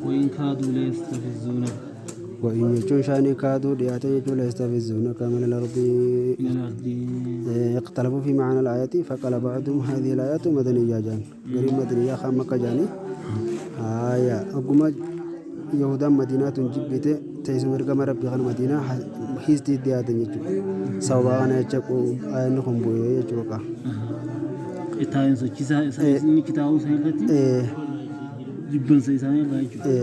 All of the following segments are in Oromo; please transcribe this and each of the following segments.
وإن كادوا ليستفزونك. وإن jechuun shaanii kaaduu dhiyaate jechuun ليستفزونك من الأرض. من الأرض. اختلفوا في معنى الآية، فقال بعضهم هذه الآيات مدنية جان قريب مدنية خام مكة جاني. آية أقوم يهودا مدينة جبت تيسم رقم ربي خان مدينة هيستي دياتن يجو سوا أنا يجو آية نخم بوي يجو كا. Itaayin sochiisaa inni kitaabuu isaa irratti jibbansa isaanii irraa jechuudha.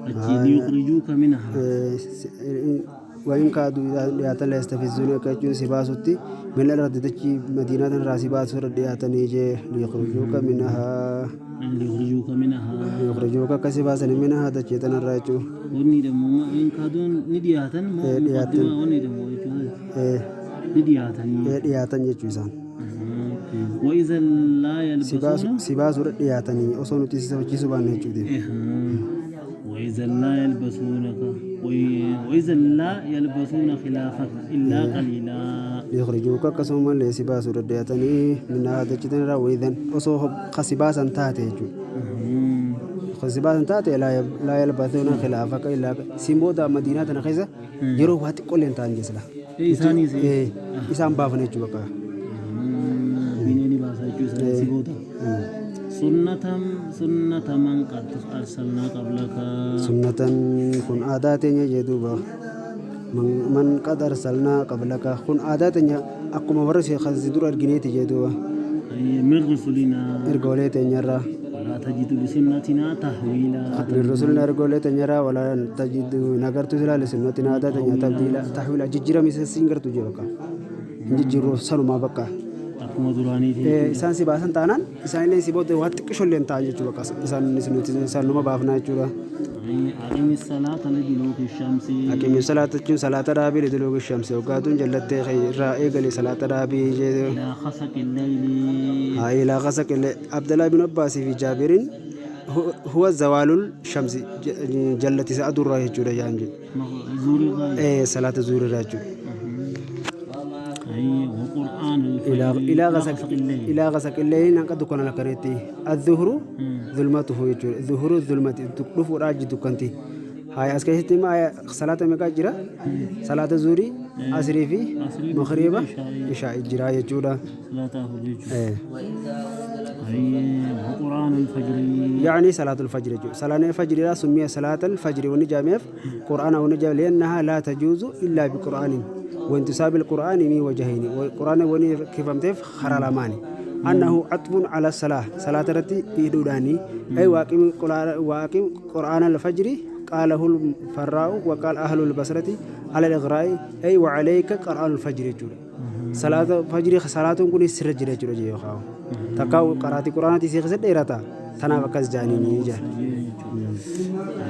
Achi liyukhrijuuka minhaa. وإن كادوا dhiyaatan ليستفزونك jechuun si baasutti من الأرض dachii madiinaa tanarraa si baasuu irra dhiyaatanii jee ليخرجوك منها. ليخرجوك منها. ليخرجوك akka si baasan منها dachii tanarraa jechuu. Wanni jedhamu in kaaduun ni dhiyaatan moo Dhiyaatan. Muqaddimaa wanni jedhamu jechuudha. Ni dhiyaatanii. Dhiyaatan jechuu isaan. وإذا لا Si baasu يلبسون si baasuu irra dhiyaatanii osoo nuti si sabachiisuu baanne jechuuti. وإذا لا يلبسونك وإذا لا يلبسون خلافك إلا قليلا. ليخرجوك akkasumallee si baasuu irra dhiyaatanii منها dachii tanarraa وإذا osoo si baasan taate jechuudha. Si baasan taate لا يلبثون خلافك إلا siin booda madiinaa tana keessa yeroo waa xiqqoollee hin ta'an jeesla. Isaanis Isaan baafan jechuu bakka. Bineeni baasaa jechuu isaanii si booda. سنة سنة من قد أرسلنا قبلك. سنة kun aadaa teenya jee duuba من قد أرسلنا قبلك kun aadaa teenya akkuma warra si dura argineeti jee duuba. من رسلنا. Ergoolee teenyarraa. ولا تجد لسنتنا تحويلا. من رسلنا ergoolee teenyarraa ولا تجد nagartu silaa لسنتنا aadaa teenya تبديلا تحويلا jijjiiramisa siin gartu jee bakka hin jijjiirru sanumaa bakka. Akkuma duraaniiti. Isaan si baasan taanaan isaanillee si booda waa xiqqishollee hin ta'an jechuu bakka isaan nuti isaan numa baafnaa jechuudha. أقم الصلاة لدلوك الشمس. أقم الصلاة jechuun salaata dhaabii لدلوك الشمس waggaatuun jallattee irraa eegale salaata dhaabii jee. إلى غسق الليل. haa إلى غسق الليل عبد الله بن عباس fi Jaabiriin هو زوال الشمس jallatti isa aduurraa jechuudha jaan jedhu. زور الغاية. Salaata zuurirraa jechuudha. أي وقرآن إلى الفجر. إلى غسق الليل. إلى غسق الليل نقد كنا لكريتي الظهر ظلمته يجور ظهور الظلمة dhufuudhaa dukkanti هاي as keessatti ma salaata meeqaa jira? Salaata zuurii, asrii fi magriiba, ishaa jira jechuudha. صلاة الفجر. أي وقرآن الفجر. يعني صلاة الفجر جو. صلاة الفجر لا سمي صلاة الفجر ونجامف قرآن ونجام لأنها لا تجوز إلا بقرآن وانتساب القرآن من وجهين والقرآن وني كيف أمتف خرالماني أنه عطف على الصلاة صلاة رتي إيدوداني أي واقم قرآن واقم قرآن الفجر قاله الفراء وقال أهل البصرة على الإغراء أي وعليك قرآن الفجر جول صلاة الفجر صلاة كن سر جل جل جل خاو تكاو قراتي قرآن تسيخ سد إيراتا تنا بكس جانيني جا.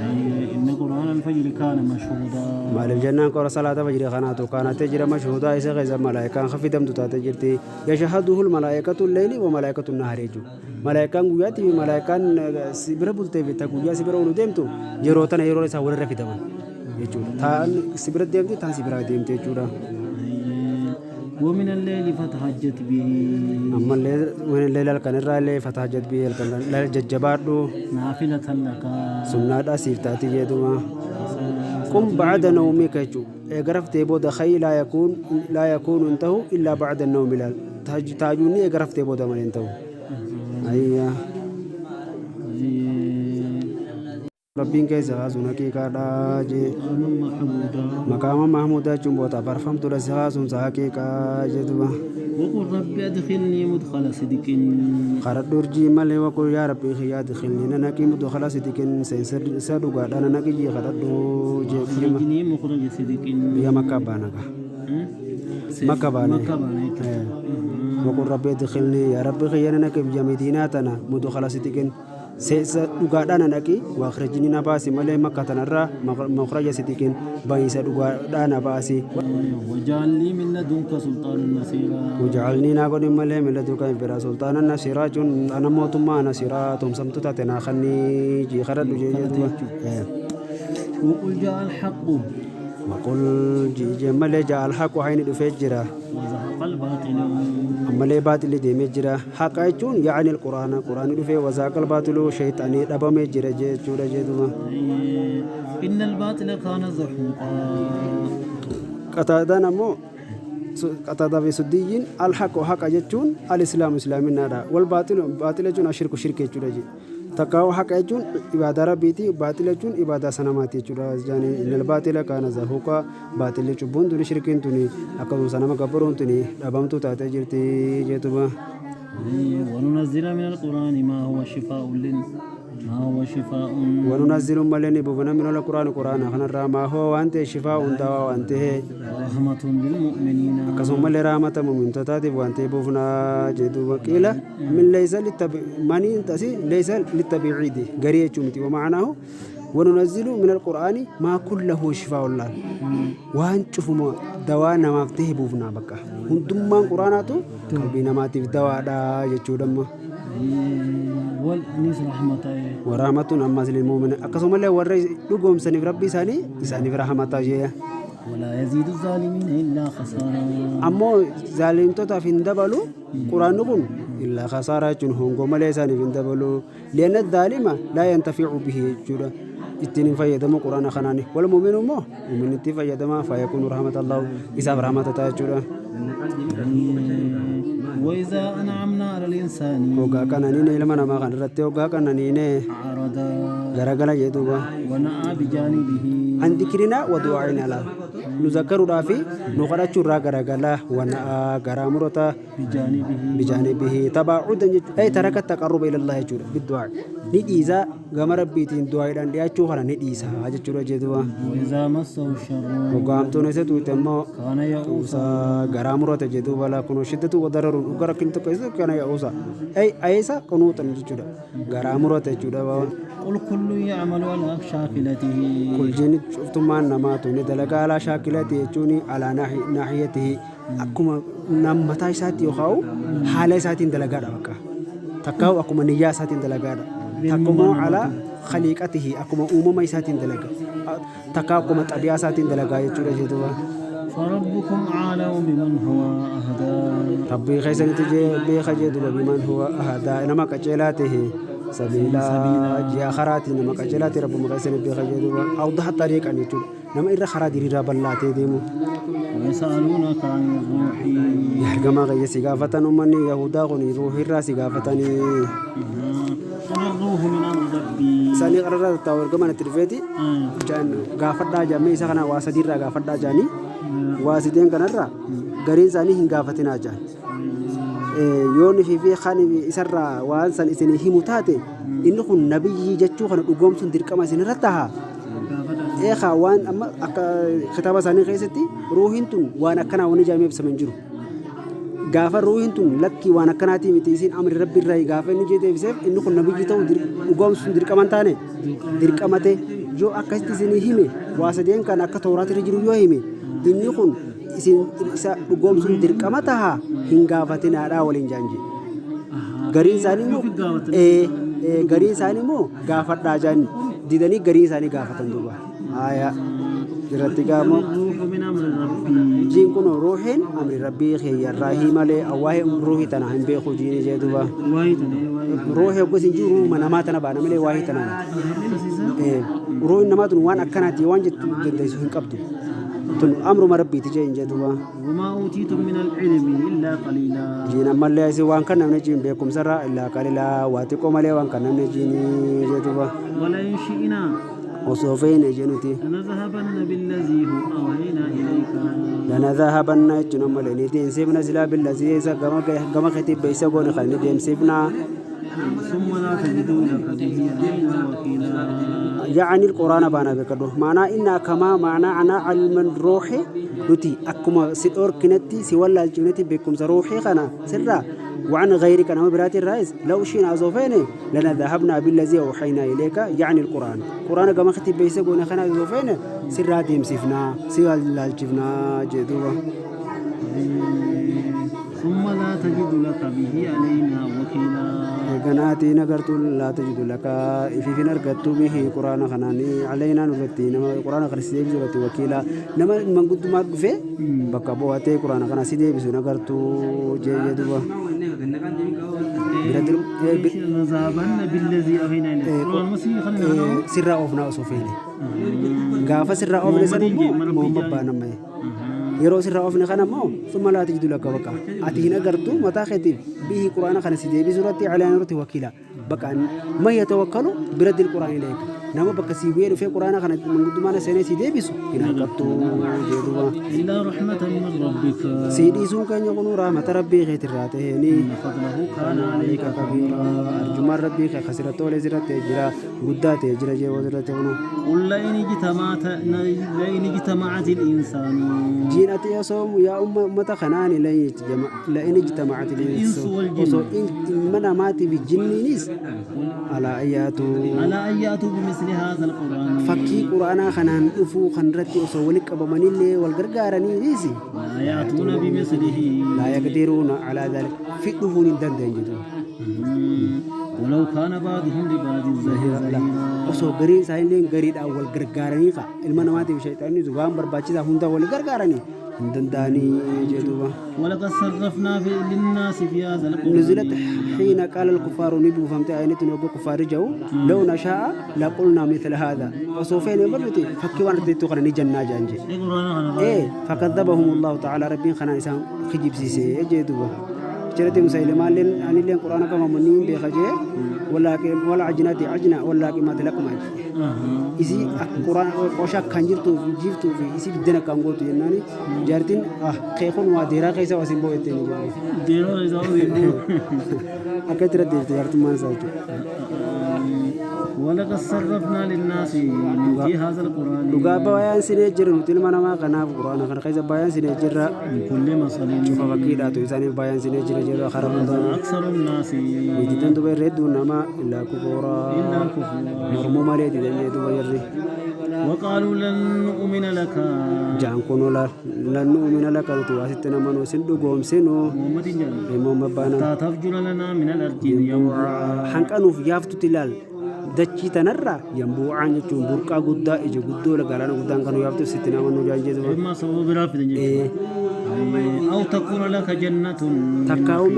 أي إن قرآن الفجر كان مشهودا. maaliif jennaan qora salaata fajrii kanaatu kaanatee jira mashhuudaa isa keessa malaayikaan kafidamtu taate jirti يشهده الملائكة الليل وملائكة النهار jechuudha. Malaayikaan guyyaatti fi malaayikaan si bira bultee fi ta guyyaa si bira oolu deemtu yeroo tana yeroo isaan walirra fidaman jechuudha. Taan si bira deemte taan si bira deemte jechuudha. ومن الليل فتهجد به. Ammallee ومن الليل halkan irraa illee فتهجد به halkan jajjabaadhu. نافلة لك. Sunnaadhaa siif taati jedhuma. قم بعد نومك jechuudha. Eega raftee booda خي لا يكون لا يكون انتهو إلا بعد النوم laal. Taajuunni eega raftee booda malee hin ta'u. Ayyaa. Rabbiin keessa kaasuun haqiiqaadha jee. محمودا. Maqaama Mahmuudaa jechuun boota barfamtuudha si kaasuun sa haqiiqaa jedhuma. وقل رب أدخلني مدخل صدق. Karadhu urjii malee وقل يا ربي خيا أدخلني na naqi مدخل صدق seensa dhugaadha na naqi jee kadhadhu jee biyya أخرجني مخرج صدق. Biyya makkaa baanaga. Makka baane. Makka baane. وقل ربي أدخلني يا ربي خيا na naqi biyya madiinaa tana مدخل صدق seensa dhugaadhaa na naqi وأخرجني na baasi malee makka tanarraa مخرج صدق bahiinsa dhugaadhaa na baasi. واجعل لي من لدنك سلطانا نصيرا. واجعل لي naa godhi malee من لدنك biraa سلطانا نصيرا jechuun ana mootummaa نصيرا tumsamtu taate naa kannii jii kadhadhu jee jedhuba. وقل جاء الحق. وقل جمال جاء الحق وحين دفجرا وزهق الباطل ammallee baaxilli deemee jira haqa jechuun yaa'ani alquraana quraanni dhufee wazaaqal baaxilu shayxaanii dhabamee jira jechuudha jedhuma. إن الباطل كان زهوقا Qataadaan ammoo qataadaa fi suddiiyyiin alhaqu haqa jechuun alislaamu islaaminaadha wal baaxilu baaxila jechuun ashirku shirki jechuudha je takkaa'u haqa jechuun ibaadaa rabbiiti baaxila jechuun ibaadaa sanamaati jechuudha jaani innal baaxila kaana zahuuqa baaxilli cubbuun tuni shirkiin tuni akkasuma sanama gabbaruun tuni dhabamtuu taatee jirti jeetuma. وننزل من القرآن ما هو شفاء ما هو شفاء وننزل ملني بوفنا من القرآن قرآن خنرا ما هو وانت شفاء دواء وانت ورحمة للمؤمنين akkasumallee rahmata mu'mintootaatiif waan ta'e buufnaa jedhu waqiila min laysa manii tasi laysa littabiiciidi garii jechuu miti wamacnaahu وننزل من القرآن ما كله شفاء الله waan cufuma dawaa namaaf ta'e buufnaa bakka hundummaan quraanaatu qalbii namaatiif dawaadha jechuudha amma. والأنيس رحمة ورحمة ammas lilmu'miniin akkasumallee warra dhugoomsaniif rabbi isaanii isaaniif rahmata jee. ولا يزيد الظالمين إلا خسارا Ammoo zaalimtootaaf hin dabalu quraanni kun illaa khasaaraa jechuun hongoo malee isaaniif hin dabalu lianna dhaalima laa yantaficu bihi jechuudha ittiin hin fayyadamu quraana kanaan wal mu'minu immoo mu'minni itti fayyadama fayakuunu rahmatallahu isaaf rahmata ta'a jechuudha. وإذا أنعمنا على الإنسان Hoggaa qananiine ilma namaa kan irratti hoggaa qananiine أعرض garagala jee duuba. ونأى بجانبه عن ذكرنا ودعائنا له nu zakkaruudhaa fi nu kadhachuu irraa garagala wana'aa garaa murata بجانبه بجانبه تباعدا أي ترك التقرب إلى الله جل بالدعاء نديزا غما ربيتين دعاء دان دياچو خنا نديزا جچورا جدوا وإذا مسه الشر وقامتون اسه تمو كان يئوسا غرامرة جدو ولا كنو شدة وضرر وغركن تكيس كان يئوسا أي أيسا قنوتا جچورا غرامرة جچورا. قل كل يعمل على شاكلته كل جن شفتم نماتو ندلق على شاكلته جوني على ناحيته akkuma mataa isaatti yookaan haala isaatiin dalagaadha bakka takkaa'u akkuma niyyaa isaatiin dalagaadha takkumoo alaa khaliiqatihi akkuma uumama isaatiin dalaga takkaa akkuma xabiyaa isaatiin dalagaa jechuudha jechuudha. فربكم أعلم بمن هو أهدى Rabbii keessanitti beeka jedhuba biman huwa ahadaa nama qajeelaa ta'e sabiila ji'a karaatii nama qajeelaa ta'e rabbuma keessanitti beeka jedhuba awdaha tariiqan jechuudha nama irra karaa diriiraa bal'aa ta'e deemu. ويسألونك عن الروح Ergamaa kiyya si gaafatan uummanni Yahudaa kun ruuhirraa si gaafatanii. قل الروح من أمر ربي Isaanii qararraa taa'u ergamaan itti dhufeeti gaafadhaa jaamee isa kana waa sadiirraa gaafadhaa jaanii waa sideen kanarraa gariin isaanii hin gaafatinaa jaan. Yoo nufi fi kan isarraa waan san isinii himu taate inni kun nabiyyii jechuu kana dhugoomsuun dirqama isinirra taha. Eegaa waan amma akka kitaaba isaanii keessatti ruuhiin tun waan akkanaa wanni jaamee ibsame hin jiru. Gaafa ruuhiin tun lakkii waan akkanaatii miti isin amri rabbi irraa gaafa inni jedhee ibseef inni kun nabiyyi ta'uu dhugoomsuun dirqama hin taane dirqama ta'e yoo akkasitti isinii hime waa sadeen kan akka tooraatti irra jiru yoo hime inni kun isin isa dhugoomsuun dirqama taha hin gaafatinaadhaa waliin jaanji. Gariin isaanii immoo gariin isaanii immoo gaafadhaa jaani didanii gariin isaanii gaafatan duuba. Haaya irratti gaamoo الروح من أمر ربي jiin kun ruuhiin amri rabbii keeyyarraa malee waa'ee ruuhii tana hin beeku jiini jee duuba. Ruuhii hoggas hin jiru ruuhuma namaa tana baana malee waa'ee tana miti. Ruuhiin namaa tun waan akkanaati waan jettu dandeessu hin qabdu. Tun amruma rabbiiti jee hin jee duuba. وما أوتيتم من العلم إلا قليلا Jiin ammallee isin waan kan namni jiin beekumsarraa illaa qalilaa waa xiqqoo malee waan kan namni jiini jee duuba. ولئن شئنا Osoo feene jee nuti. لنذهبن بالذي هو أوحينا إليك لنذهبن jechuun ammallee ni deemsifna silaa billazii isa gama keetii beeysa goone kan ni deemsifna. ثم لا تجدوا لك به علينا وكيلا يعني القرآن بانا بكدو معنى إن كما معنى أنا علم الروح نتي أكما سدور كنتي سوى الجنتي بكم روحي خنا سرا وعن غيرك أنا برات الرئيس لو شئنا زوفيني لنا ذهبنا بالذي أوحينا إليك يعني القرآن قرآن كما ختي بيسقون خنا زوفيني سرا ديم سفنا سوى الجفنا جدوبا. ثم لا تجد لك به علينا وكيلا Ganaatii nagartuu laa tajidu laka ifiifin argattu bihi quraana kanaanii alaynaa nurratti nama quraana kana si deebisu irratti wakiila nama manguddummaa dhufe bakka bu'atee quraana kana si deebisu nagartuu jee duba. لنذهبن بالذي أوحينا إليك قرآن مسيح خلينا Sirraa oofnaa osoo feene gaafa sirraa oofne san immoo Muhammad baanamma yeroo sirraa oofne kana immoo summa laa tajidu laka baqa ati hin agartu mataa keetiif bihi quraana kana si deebisu irratti alaynaa irratti wakiila baqa man yatawakkalu biraddi quraana ilayka nama bakka sii bu'ee dhufee quraana kana manguddummaan seenee si deebisu hin argattu jee duuba. إلا رحمة من ربك Sii dhiisuun keenya kunuu rahmata rabbii keetirraa taheenii إن فضله كان عليك كبيرا arjummaan rabbii kee kasirratti olee sirratti jira guddaa ta'e jira jee sirratti kunuu. قل لئن اجتمعت الإنسان Jiinati osoo yaa ummata kanaani la'in ijtamacati الإنس والجن osoo ilma namaatii fi jinniinis alaa ayyaatu على أن يأتوا بمثل هذا القرآن fakkii quraanaa kanaan dhufuu kan irratti osoo walitti qabamanillee wal gargaaraniinis لا يأتون بمثله laa yaqdiruuna alaa dhalik fi dhufuun hin dandeenye jedhu. ولو كان بعضهم لبعض ظهيرا Osoo gariin isaaniillee gariidhaan wal gargaaranii qa ilma namaatiif shayxaanni waan barbaachisaa hunda wal gargaaranii hin danda'anii jedhuuba. ولقد صرفنا في للناس في هذا نزلت القرآن حين قال الكفار نبي فهمت آية نوبة كفار جو لو نشاء لقلنا مثل هذا وسوفين برتي فكي وانا تيتو خنا جنة جانجي القرآن أنا إيه فكذبهم الله تعالى ربي خنا إنسان خجيب سيسي جدوبا جرت مسيلمة لين أن لين قرآن كما منين بخجة ولا ولا عجناتي عجنة ولا كما تلقما isi quraan qosha kan jirtu jirtu fi isi biddena kan gootu jennaani jaartiin ah keekun waa deeraa keessa wasin boo'etteen jedhu ديرو يزاوي akka itti raddeefte jaartummaan isaa jechuudha. ولقد صرفنا للناس في هذا القرآن Dhugaa baay'een sinee jira nuti ilma namaa kanaaf quraana kana keessa baay'een sinee jirra من كل مثل cufa fakkiidhaatu isaaniif baay'een sinee jira jira karaa hundaan أكثر الناس didan duba irra hedduun namaa illaa kufooraa إلا كفورا mormuu malee didanii duba jirri وقالوا لن نؤمن لك jaan kun olaal lan nu'mina laka nuti waasitti namanuu sin dhugoomsinu محمد جل himooma baanaan حتى تفجر لنا من الأرض ينبوعا hanqanuuf yaaftutti ilaal dachii tanarraa yambuucaan jechuun burqaa guddaa ija guddoo galaana guddaan kanu yaaftuuf sitti namanuu jaan jedhu إما سبب رافض أو تكون لك جنة من نخيل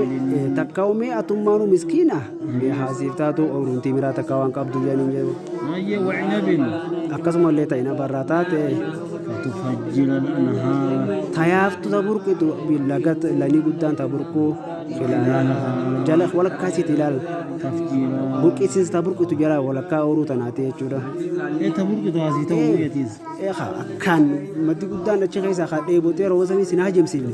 takkaa'umee atummaanuu miskiina mee haasiif taatu ooluntii miraa takkaa waan qabdu jedhaniin jedhu أي وعنب akkasumallee ta'ina barraa taate فتفجر الأنهار tayaaftu ta burqitu laga lanii guddaan ta burquu jala walakkaa sitti ilaal تفجيرا burqisiis ta burqitu jala walakkaa ooluu tanaati jechuudha. إيه تبرك تاسي تبويتيز Eegaa akkaan maddi guddaan achi keessaa kan dheebotee yeroo samii sin hajamsiifne.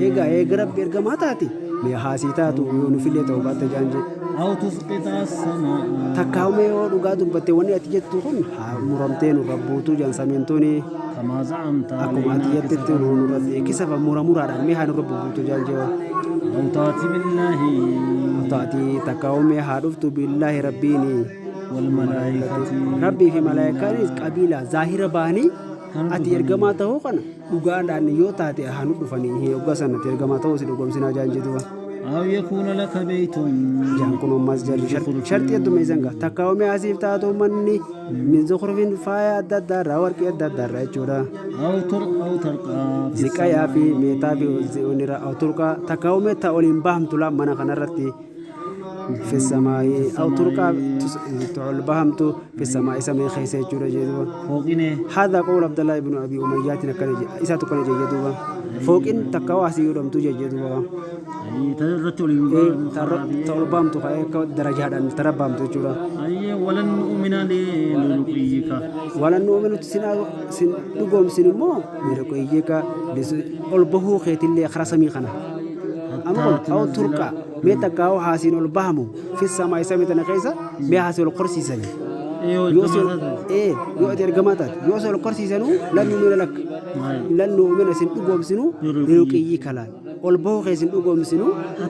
Egaa eega rabbi ergamaa taate mee haasii taatu yoo nufillee ta'uu baatte jaan jedhe. أو تسقط السماء Takkaa'umee yoo dhugaa dubbatte wanni ati jettu kun haa muramtee nurra buutuu jaan samiin tuni كما زعمت akkuma ati علينا jettetti nurra kisafa mura muraadhaan mee haa nurra buutuu jaan jedhe. أو تأتي بالله Taati takkaa'umee haa dhuftu billaahi rabbiini. والملائكة Rabbii fi malaayikaanis qabiila zaahira bahanii ati ergamaa ta'uu kana dhugaadhaan yoo taate haa nu dhufanii hoggaa sana ati ergamaa ta'uu si dhugoomsinaa jaan jedhuba. أو يكون لك بيت Jaan kun ammas jarri sharxii hedduu isaan gaa takkaa'umee asiif taatu manni min zukrufin faaya adda addaa irraa warqii adda addaa irraa jechuudha. أو تر أو ترقى في Ziqayaa fi meetaa fi onira turqaa takkaa'umee ta'a oliin bahamtu laa mana kanarratti fi samaayii aw turqaa ol bahamtu fi samaayii samii keessa jechuudha jedhuba. فوقنا هذا قول عبد الله بن ابي اميات كان اسا تكون جيدوا فوقين تكوا سيودم تو جيدوا أي تدرت تربام تو درجه دان تربام تو جورا أي ولن نؤمن لرقيك ولا نؤمن سنا سن دغوم سن مو لرقيك ول بهو خيت اللي خرسمي خنا أما أو تركا مي تكاو حاسين البهمو في السماء سميتنا خيسا مي حاسين القرسي سني يوصل إيه يؤدي الجماعات يوصل القرسي سنو لن نؤمن لك لن نؤمن سن دغوم سنو لرقيك لا والبوخ سن دغوم سنو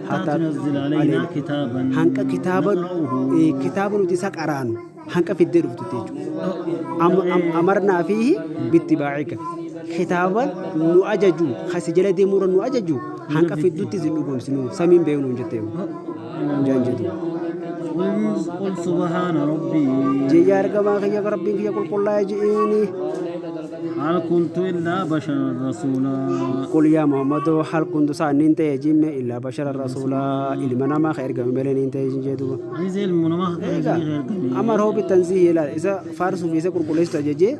حتى تنزل علينا كتابا هنك كتابا كتاب نتساق أرانو هنك في الدير فتتيجو أمرنا فيه باتباعك Kitaaba nu ajaju kasi jala deemuura nu ajaju hanqa fidduutti isin dhugoomsinu samiin beeknu jettee jaan jedhu. قل سبحان ربي Jiyyaa ergamaa kiyya rabbiin kiyya qulqullaa'e ji'iini. هل كنت إلا بشرا رسولا قل يا محمد هل كنت سأنين تي جيم إلا بشر رسولا ilma namaa ka ergame malee niin ta'e jee duuba. عايز المنما Egaa amar hoo bitanzihi ilaal isa faarsuu fi isa qulqulleessu ajajee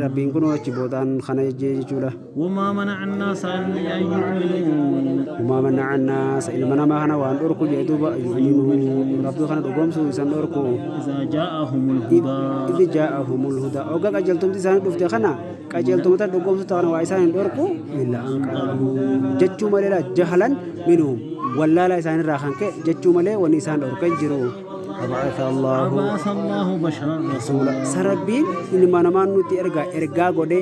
rabbiin kun achi boodaan kana jejjee jechuudha. وما منع الناس أن يؤمنوا وما منع الناس ilma namaa kana waan dhorku jee duuba yu'minuu rabbii kana dhugoomsuu isan dhorku. إذا جاءهم الهدى إذ جاءهم الهدى oga qajeeltumti isaanii dhufte kana qajeeltumta dhugoomsu kana waa isaan hin dhorku illa an qaaluu jechuu malee laa jahalan minhum wallaala isaanirraa kan ka'e jechuu malee wanni isaan dhorkan jiru. أبعث الله أبعث الله بشرا رسولا سربين ilma namaa nuti ergaa ergaa godhe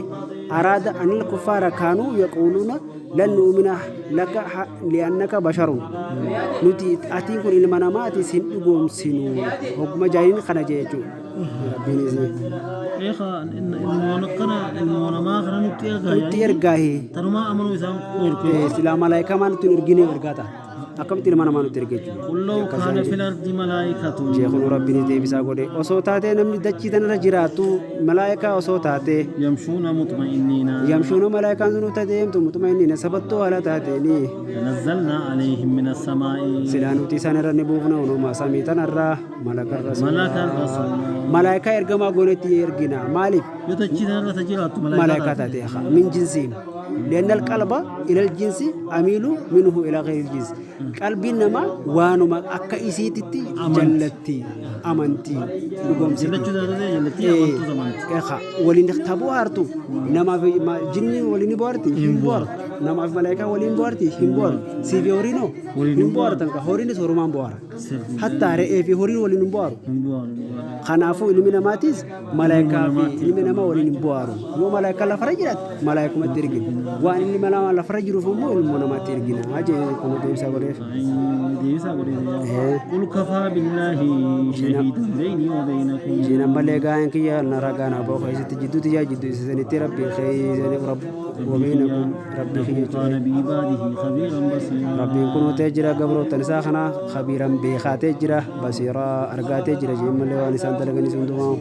أراد أن الكفار كانوا يقولون لن نؤمن لك لأنك بشر nuti atiin kun ilma namaati sin dhugoomsinu hogguma jaahiliin kana jee jechuudha. Rabbiin isin إيه إن المونقنا المونما خنا نتي nutti ergaahe تنما أمنوا إسان أوركو silaa malaayikaa maa nutti hin ergine ergaa ta'a akkamitti ilma namaa nutti erge jechuudha. قل لو كان في الأرض ملائكة Jeekun rabbiin deebisaa godhe osoo taatee namni dachii tanarra jiraatu malaayikaa osoo taatee يمشون مطمئنين yamshuuna malaayikaan sun uta deemtu muxmainniina sabattoo haala taateeni لنزلنا عليهم من السماء silaa nuti isaan irra ni buufna unumaa samii tanarraa malaka ملكا rasuula رسولا malaayikaa ergamaa goonetti ergina maaliif يتجي تجرات malaayikaa taate min jinsiin لأن القلب إلى الجنس أميل منه إلى غير الجنس قلبي نما وانما أكا إسيتتي جلتي أمنتي لقومسيتي جلتي جلتي أمنتو زمانت Eegaa waliin tabuu hartu namaa fi jinni waliin bohaarti hin bohaartu namaa fi malaayikaa waliin bohaarti hin bohaartu siifi horiinoo hin bohaartan ka horiinis horumaan bohaara hattaa re'ee fi horiin waliin hin bohaaru kanaafuu ilmi namaatis malaayikaa fi ilmi namaa waliin hin bohaaru yoo malaayikaa lafarra jiraate malaayikumatti ergina waan ilmi namaa lafarra jiruuf immoo ilmoo namaatti ergina jee kun deebisaa godheef. deebisaa godheef قل كفى بالله شهيدا بيني وبينكم Jinan malee gaa'een kiyya na ragaa na ba'u keessatti jidduutti yaa jidduu isinitti rabbi keessanii rabbi wabeinakum rabbi kiyya إنه كان بعباده خبيرا بصيرا rabbiin kun ta'ee jira gabroottan isaa kana khabiiran beekaatee jira basiiraa argaatee jira jeen malee waan isaan dalaganis hundumaa.